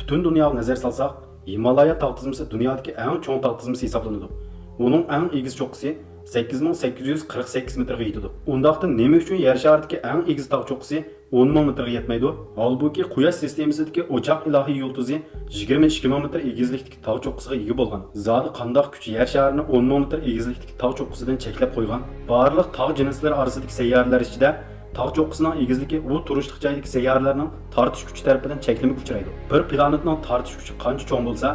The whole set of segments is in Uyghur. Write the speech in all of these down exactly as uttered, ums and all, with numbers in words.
پۈتۈن دۇنياغا نەزەر سالساق، ھىمالايا تاغ تىزمىسى دۇنيادىكى ئەڭ چوڭ تاغ تىزمىسى ھېسابلىنىدۇ. ئۇنىڭ ئەڭ ئېگىز چوققىسى سەككىز مىڭ سەككىز يۈز قىرىق سەككىز مېتىرغا يېتىدۇ. ئۇنداقتا نېمە ئۈچۈن يەر شارىدىكى ئەڭ ئېگىز تاغ چوققىسى ئون مىڭ مېتىرغا يەتمەيدۇ؟ ھالبۇكى، قۇياش سىستېمىسىدىكى ئوچاق ئىلاھىي يۇلتۇزى يىگىرمە ئىككى مىڭ مېتىر ئېگىزلىكتىكى تاغ چوققىسىغا ئىگە بولغان. زادى قانداق كۈچ يەر شارىنى ئون مىڭ مېتىر ئېگىزلىكتىكى تاغ چوققىسىدىن چەكلەپ قويغان؟ بارلىق تاغ جىنسلىرى ئارىسىدىكى سەييارىلەر ئىچىدە تاغ چوققىسىنىڭ ئېگىزلىكى ئۇ تۇرۇشلۇق جايدىكى سەييارىلەرنىڭ تارتىش كۈچى تەرىپىدىن چەكلىمىگە ئۇچرايدۇ. بىر پلانېتنىڭ تارتىش كۈچى قانچە چوڭ بولسا،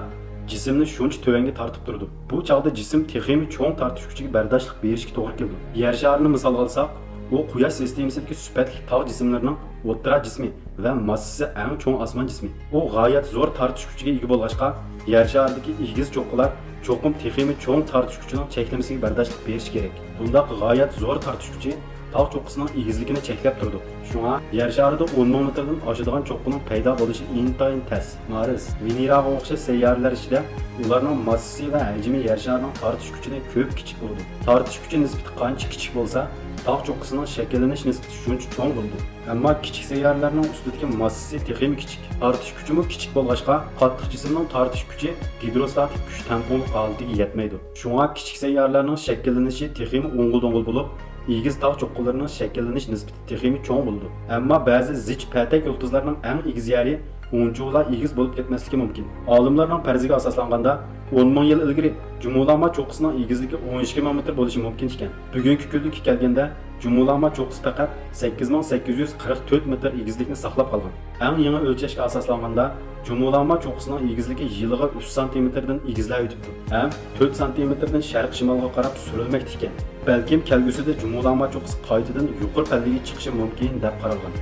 جىسىمنى شۇنچە تۆۋەنگە تارتىپ تۇرىدۇ. بۇ چاغدا جىسىم تېخىمۇ چوڭ تارتىش كۈچىگە بەرداشلىق بېرىشكە توغرا كېلىدۇ. يەر شارىنى مىسالغا ئالساق، ئۇ قۇياش سىستېمىسىدىكى سۈپەتلىك تاغ جىسىملىرىنىڭ ئوتتۇرا جىسمى ۋە ماسسىسى ئەڭ چوڭ ئاسمان جىسمى. ئۇ غايەت زور تارتىش كۈچىگە ئىگە بولغاچقا، يەر شارىدىكى ئېگىز چوققىلار چوقۇم تېخىمۇ چوڭ تارتىش كۈچىنىڭ چەكلىمىسىگە بەرداشلىق بېرىشى كېرەك. بۇنداق غايەت زور تارتىش كۈچى تاغ چوققىسىنىڭ ئېگىزلىكىنى چەكلەپ تۇرىدۇ. شۇڭا يەر شارىدا ئون مىڭ مېتىردىن ئاشىدىغان چوققىنىڭ پەيدا بولۇشى ئىنتايىن تەس. مارس، ۋېنېراغا ئوخشاش سەييارىلەر ئىچىدە ئۇلارنىڭ ماسسىسى ۋە ھەجمى يەر شارىنىڭ تارتىش كۈچىدىن كۆپ كىچىك بولىدۇ. تارتىش كۈچى نىسبىتى قانچە كىچىك بولسا، تاغ چوققىسىنىڭ شەكىللىنىش نىسبىتى شۇنچە چوڭ بولىدۇ. ئەمما كىچىك سەييارىلەرنىڭ ئۈستىدىكى ماسسىسى تېخىمۇ كىچىك، تارتىش كۈچىمۇ كىچىك بولغاچقا، قاتتىق جىسىمنىڭ تارتىش كۈچى گىدروستاتىك كۈچ تەڭپۇڭلۇق ھالىتىگە يەتمەيدۇ. شۇڭا كىچىك سەييارىلەرنىڭ شەكىللىنىشى تېخىمۇ ئوڭغۇل-دوڭغۇل بولۇپ، ئېگىز تاغ چوققىلىرىنىڭ شەكىللىنىش نىسبىتى تېخىمۇ چوڭ بولىدۇ. ئەمما بەزى زىچ پەتەك يۇلتۇزلارنىڭ ئەڭ ئېگىز يەرى ئۇنچىۋالا ئېگىز بولۇپ كەتمەسلىكى مۇمكىن. ئالىملارنىڭ پەرىزىگە ئاساسلانغاندا، ئون مىڭ يىل ئىلگىرى جۇمۇلانما چوققىسىنىڭ ئېگىزلىكى ئون ئىككى مىڭ مېتىر بولۇشى مۇمكىن ئىكەن. بۈگۈنكى كۈندىكى كەلگەندە، جۇمۇلانما چوققىسى پەقەت سەككىز مىڭ سەككىز يۈز قىرىق تۆت مېتىر ئېگىزلىكنى ساقلاپ قالغان. ئەڭ يېڭى ئۆلچەشكە ئاساسلانغاندا، جۇمۇلانما چوققىسىنىڭ ئېگىزلىكى يىلىغا ئۈچ سانتىمېتىردىن ئېگىزلەۋېتىپتۇ ھەم تۆت سانتىمېتىردىن شەرق-شىمالغا قاراپ سۈرۈلمەكتە ئىكەن. بەلكىم كەلگۈسىدە جۇمۇلانما چوققىسى قايتىدىن يۇقىرى پەللىگە چىقىشى مۇمكىن، دەپ قارالغان.